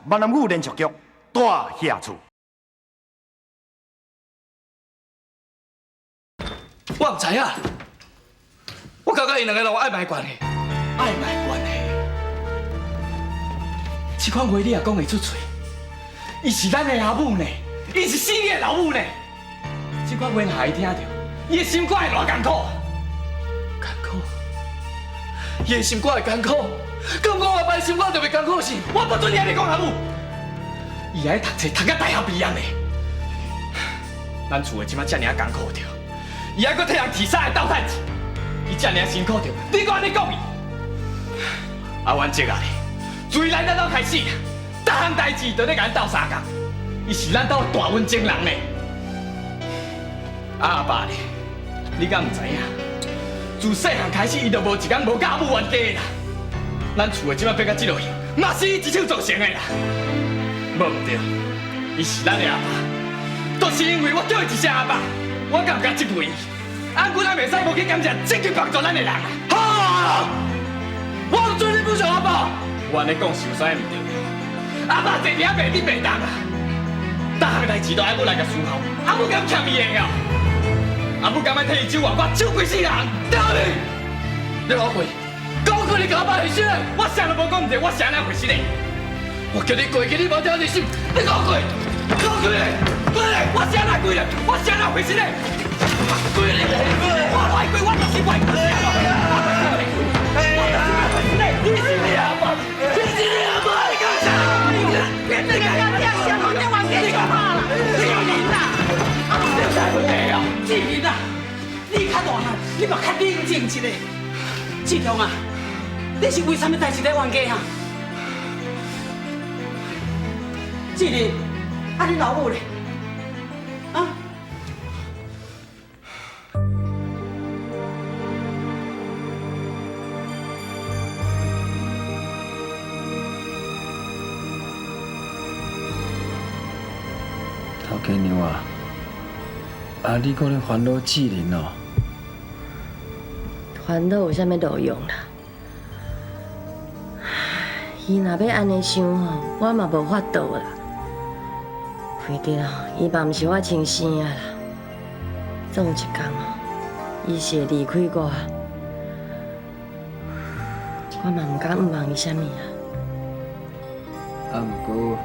闽南语连续剧《大侠厝》。我毋知影，我感觉𪜶兩个人有曖昧關係，曖昧關係。這款話你也講會出喙？伊是咱的阿母呢，伊是死你的老母呢。這款話若伊聽著，伊的心肝會偌艱苦？艱苦？伊的心肝會艱苦？敢講我阿爸的心肝就袂艱苦是？我不准你按呢講阿母。伊愛讀冊讀甲大學畢業呢，咱厝的這馬遮爾仔艱苦著。伊還閣替人提衫來鬥趁錢，伊遮爾仔辛苦著，你閣按呢講伊？阿婉姐啊，自來咱兜開始，逐項代誌都咧共咱鬥相共，伊是咱兜的大恩情人呢。阿爸咧，你敢毋知影？自細漢開始，伊就無一工無佮阿母冤家啦。咱厝的這擺變甲這落形，嘛是伊一手造成的啦。無毋對，伊是咱的阿爸，就是因為我叫伊一聲阿爸。我敢毋敢責備伊？啊，毋過咱袂使無去感謝積極幫助咱的人啊！好啊，我毋准你侮辱阿爸。我按呢講是有啥毋對？阿爸坐佇遐袂得袂動啊！逐項代誌都愛我來共伺候，阿母敢欠伊的哦？阿母敢愛替伊手腕，我手規世人。對你，你我跪，講過你共阿爸回心嘞？我啥都無講毋對，我啥來回心嘞？我叫你跪，叫你無聽熱心，你給我跪，給我跪嘞！跪嘞！我啥來跪嘞？我啥來回心嘞？跪嘞！我來跪，我就是跪。我就是跪心嘞！你是你阿爸，你是你阿爸，你講啥？你個聽小講你冤家就怕啦，志玲啊，你有啥問題啊？志玲啊，你較大漢，你嘛較冷靜一下。志強啊，你是為啥物代誌咧冤家啊？志玲，啊你老母咧？啊？頭家娘啊，啊你閣咧煩惱志玲哦？煩惱有啥物路用啦？伊若欲按呢想吼，我嘛無法度啦。反正伊嘛毋是我親生的啦，總有一天哦，伊是會離開我，我嘛毋敢向望伊啥物啊。啊，毋過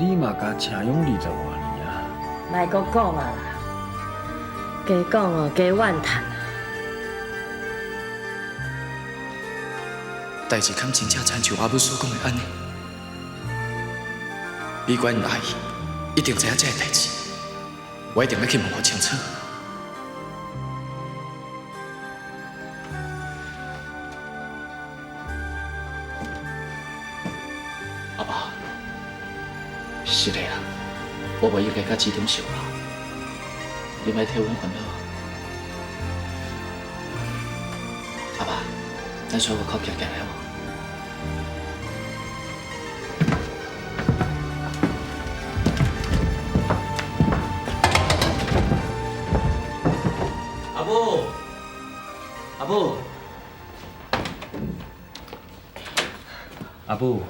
你嘛共請養二十外年啊。莫閣講啊啦，加講哦，加怨嘆啊。代誌敢真正親像阿母所講的按呢？美娟阿姨一定知影這个代誌，我一定愛去問予清楚。阿爸，是的啊，我無應該佮志中相鬧，你莫替阮煩惱。阿爸，咱出外口行行來無？阿母，阿母，阿母，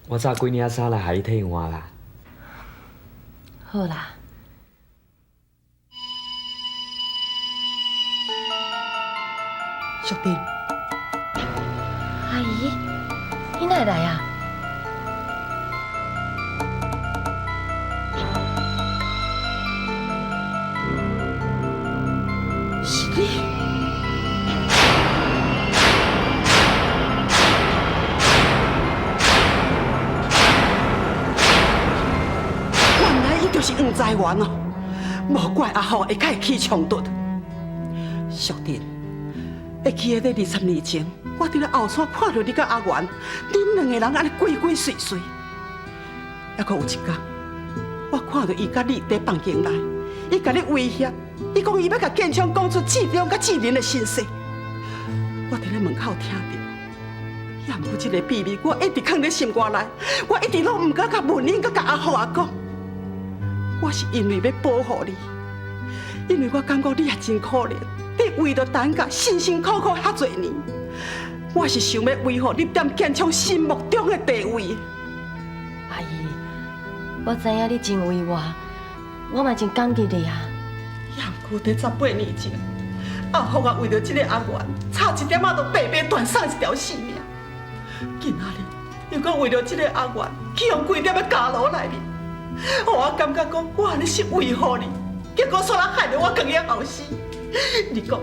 我早幾領衫來予你替換啦。好啦。淑珍，阿姨，你哪會來啊？是你？原來伊就是黃財源哦，無怪阿虎會佮伊起衝突。淑珍，會記得咧20年前，我佇咧後山看著你佮阿元，恁兩個人按呢鬼鬼祟祟。猶閣有一工，我看著伊佮你佇房間內，伊共你威脅，伊講伊欲共建昌講出志中佮志玲的身世。我佇咧門口聽著，也毋過這個秘密，我一直囥咧心肝內，我一直攏毋敢共文英佮共阿虎仔講。我是因為欲保護你，因為我感覺你也真可憐，你為著陳家辛辛苦苦遐濟年，我是想欲维护你踮建昌心目中的地位。阿姨，我知影你真为我，我嘛真感激你啊。也毋过伫18年前，阿福啊为著这个阿元，差一点仔就白白断送一条性命。今仔日又阁为著这个阿元，去予规踮咧监牢内面，予我感觉讲我按呢是维护你，结果煞来害著我囥伊后生。你讲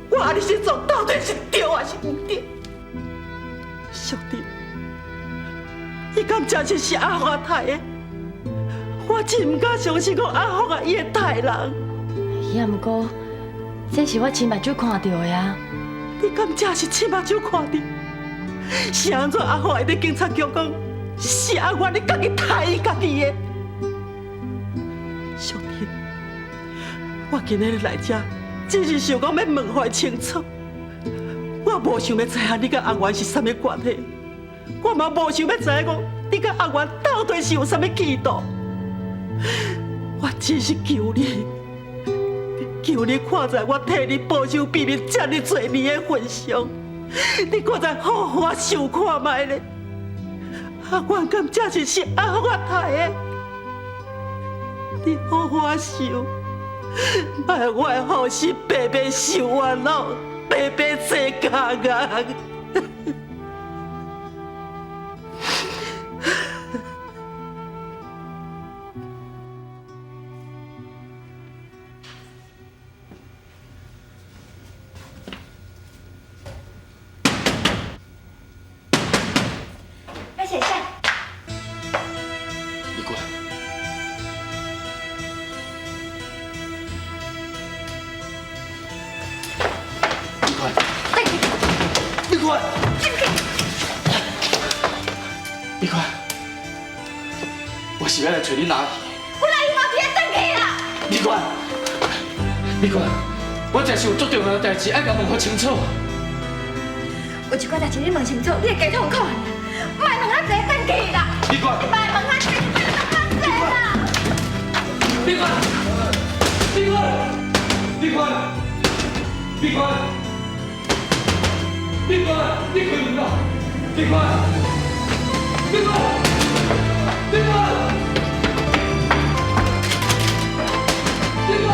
我按呢做到底是对还是毋对？淑娣，伊敢真是是阿福啊刣的？我真毋敢相信讲阿福啊伊会刣人。也毋过，这是我亲目睭看著的啊！你敢真是亲目睭看著？是按怎阿福会伫警察局讲，是阿元你家己刣伊家己的？淑娣，我今日来遮，只是想讲欲问予伊清楚。我无想欲知影你佮阿元是啥物关系，我嘛无想欲知影讲你佮阿元到底是有啥物企图。我只是求你，求你看在我替你保守秘密遮尔济年的份上，你阁再好好想看觅咧。阿元敢真是是阿福刣的？你好好想，莫我的后生白白受冤枉，白白坐监狱。要写啥？美君，美君，美君，美君，我是欲来揣恁阿姨。阮阿姨无伫咧，转去啦。美君，美君，我真是有足重要的代志爱共问予清楚。有一寡代志你问清楚，你会加痛苦。莫问较济，转去啦。美君，你莫问较济，莫问较济啦。美君，美君，美君，美君，美君，你开门啦！美君，美君，美君，美君。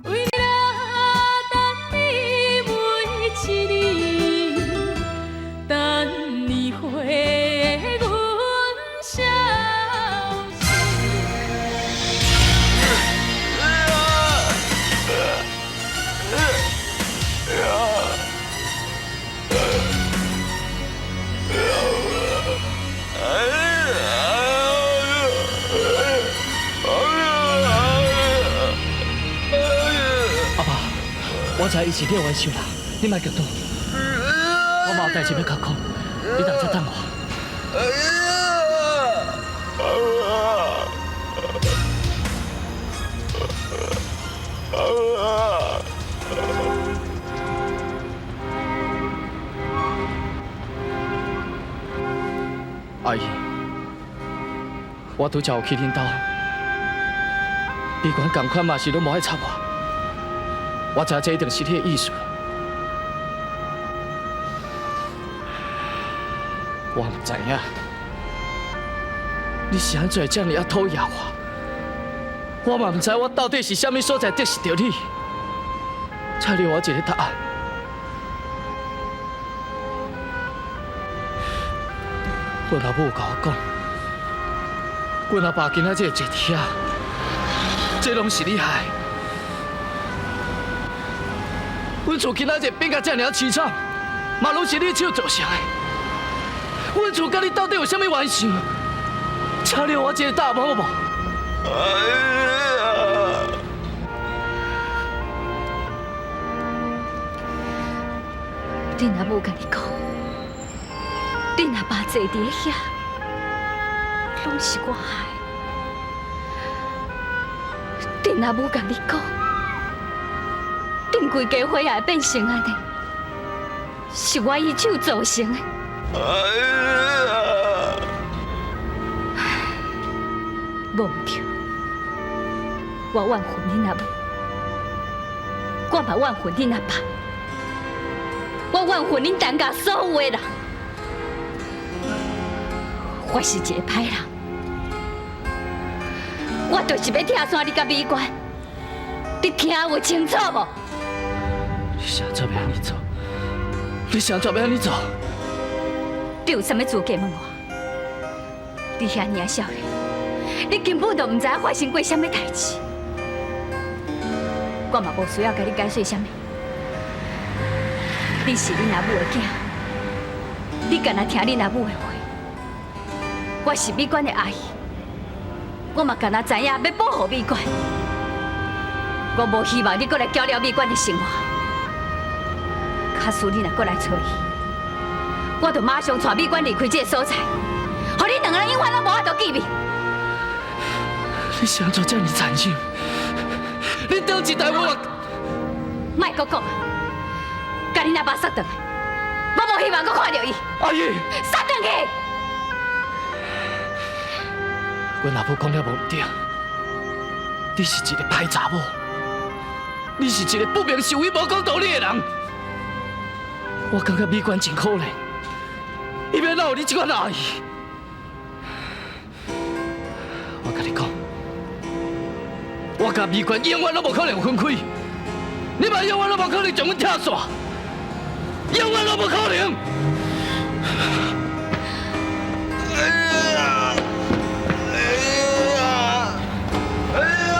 为了等你每一年，等你回阮消息。阿爸，我知伊是你的冤仇啦，你莫激动。我嘛有代志欲共讲，你佇遮等我。阿姨，我拄才有去恁兜，美君仝款嘛是拢无爱插我，我知影这一定是你的意思。我毋知影，你是按怎会遮尔仔讨厌我？我嘛毋知我到底是啥物所在得失著你，请你予我一个答案。阮阿母有共我讲，阮阿爸今仔日坐伫遐，這攏是你害。阮厝今仔日變甲這爾凄慘，嘛攏是你手造成的。阮厝佮你到底有啥物冤仇？請你予我一個答案好無？哎呀！恁阿母共你講，恁阿爸坐佇遐，攏是我害。恁阿母共你講，恁規家伙仔會變成按呢，是我一手造成的。哎呀！無毋對，我怨恨恁阿母，我嘛怨恨恁阿爸，我怨恨恁陳家所有的人。我是一个歹人，我就是欲拆散你佮美娟，你聽有清楚無？你啥怎欲按呢做？你啥怎欲按呢做？你有啥物資格問我？你遐爾仔少年，你根本就毋知影發生過啥物代誌。我嘛無需要共你解釋啥物。你是恁阿母的囝，你干焦聽恁阿母的話。我是美娟的阿姨，我嘛干焦知影欲保護美娟。我無希望你閣來攪擾美娟的生活。假使你若閣來揣伊，我就馬上帶美娟離開這個所在，予恁兩个人永遠攏無法度見面。你是按怎這麼殘忍？你頂一代我，莫閣講，共恁阿爸殺轉來，我無希望閣看著伊。阿姨，殺轉去！阮阿母講了無毋對，你是一個歹查某，你是一個不明是非、無講道理的人。我感覺美娟真可憐，伊欲哪有你這款阿姨？我共你講，我佮美娟永遠攏無可能分開，你嘛永遠攏無可能將阮拆散，永遠攏無可能。哎呀！哎呀！哎呀！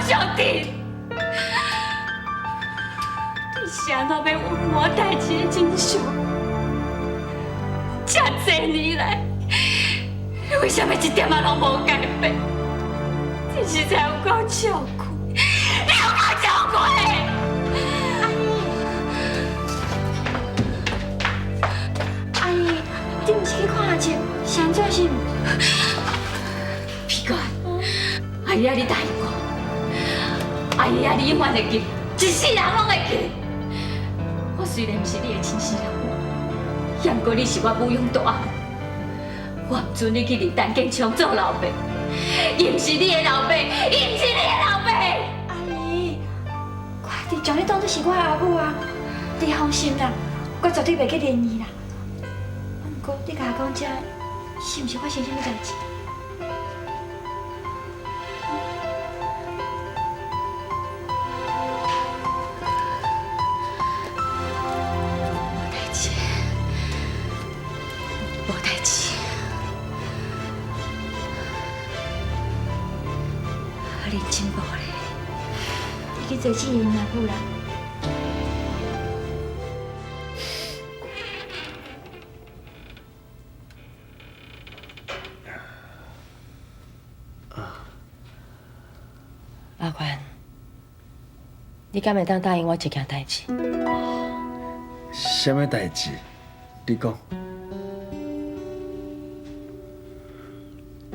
小弟，你是按怎欲隱瞞代誌的真相？這濟年來，你為啥物一點仔攏無改變？這實在有夠笑虧，你有夠笑虧！阿姨，阿姨，你毋是去看阿叔，是按怎是？美娟，阿姨啊，你答應我。阿姨啊，你永遠會記，一世人攏會記。我雖然毋是你的親生老母，不過你是我母養大的。我毋准你去認陳建昌做老爸，伊毋是你的老爸，伊毋是你的老爸。阿姨，我一直將你當作是我的阿母啊，你放心啦，我絕對袂去認伊啦。不過你共我講這，是毋是發生啥物代誌？無代誌，啊，林金寶咧，伊去做志因阿母啦。阿官，你敢會當答應我一件代誌？啥物代誌？你講。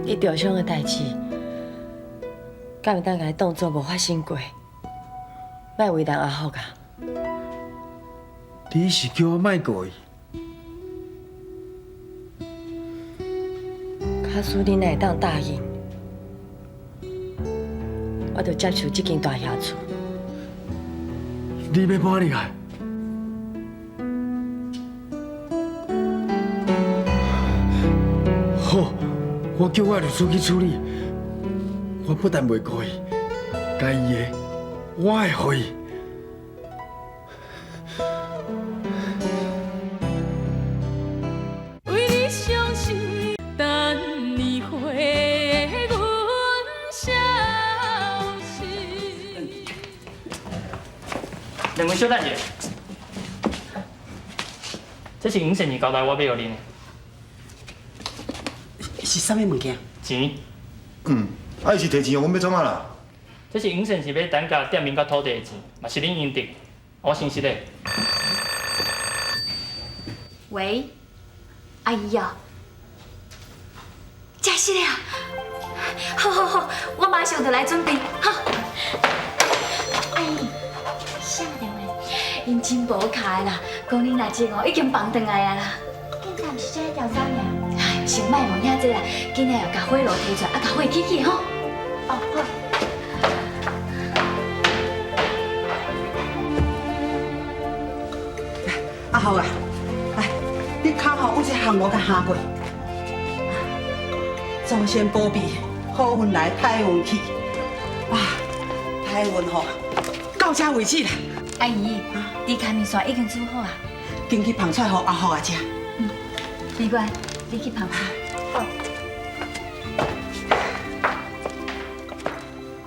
你受傷的代誌，敢會當共伊當做無發生過？莫為難阿福啊！你是叫我莫告伊？假使你若會當答應，我就接受這間大廈厝。你欲搬入來？好，我叫我律師去處理。我不但袂告伊，該伊的我會予伊。為你傷心，等你回阮消息。兩位小等者，這是黃先生交代我欲予恁的。是啥物物件？錢。嗯，啊，伊是提錢予阮欲創啊啦？這是黃先生欲等價店面佮土地的錢，嘛是恁應得。我先失禮。喂，阿姨哦，真實的啊！好好好，我馬上就來準備。好，阿姨，啥電話？𪜶真無卡的啦，講恁阿姐哦已經放轉來啊啦。警察毋是才咧調查爾？哎，先莫問遐濟啦，緊來共火爐提出來，啊，共火起起吼。哦，好。阿福啊，來，你跤吼往這烘爐共烘過。祖先保庇，好運來歹運去。啊，歹運吼，到這為止啦。阿姨，豬跤麵線已經煮好啊，緊去捧出來予阿福啊食。嗯，美娟，你去捧。好。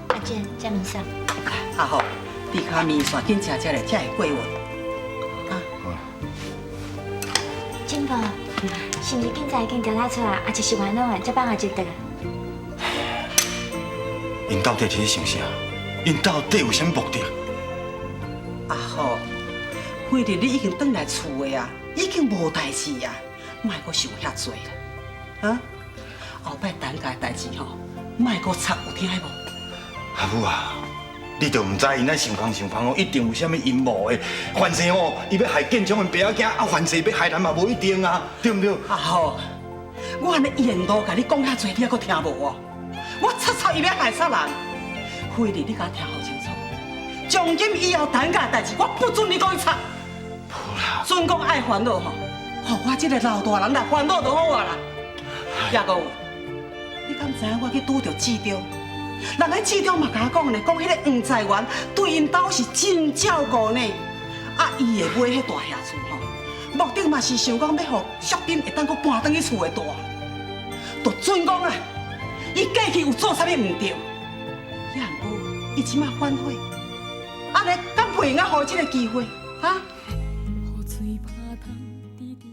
阿姐，這麵線。阿福，豬跤麵線緊食食咧，才會過運。珍寶，是毋是警察已經調查出來，阿姐是冤枉的，才放阿姐轉來？𪜶到底佇咧想啥？𪜶到底有啥物目的？阿福，反正你已經轉來厝的啊，已經無代誌啊，莫閣想遐濟啦。啊，後擺等價的代誌吼，莫閣插，有聽無？阿母啊，你就毋知𪜶咧想空想芳哦，一定有啥物陰謀的。凡事哦，伊欲害建昌𪜶爸仔囝，啊，凡事欲害咱嘛無一定啊，對毋對？阿福，我按呢沿路共你講遐濟，你猶閣聽無哦？我插插伊欲害啥人？惠麗，你共我聽好清楚。從今以後，等價的代誌，我不准你閣去插。無啦。准講愛煩惱吼，予我這個老大人來煩惱就好啊啦。也閣有，你敢知影我去拄著志忠？人彼志忠嘛共我講呢，講彼個黃在元對𪜶兜是真照顧呢。啊，伊會買彼大廈厝吼，目的嘛是想講欲予淑珍會當閣搬轉去厝內住。就準講啊，伊過去有做啥物毋對，也毋過伊這馬反悔，按呢敢袂用予伊這個機會？哈？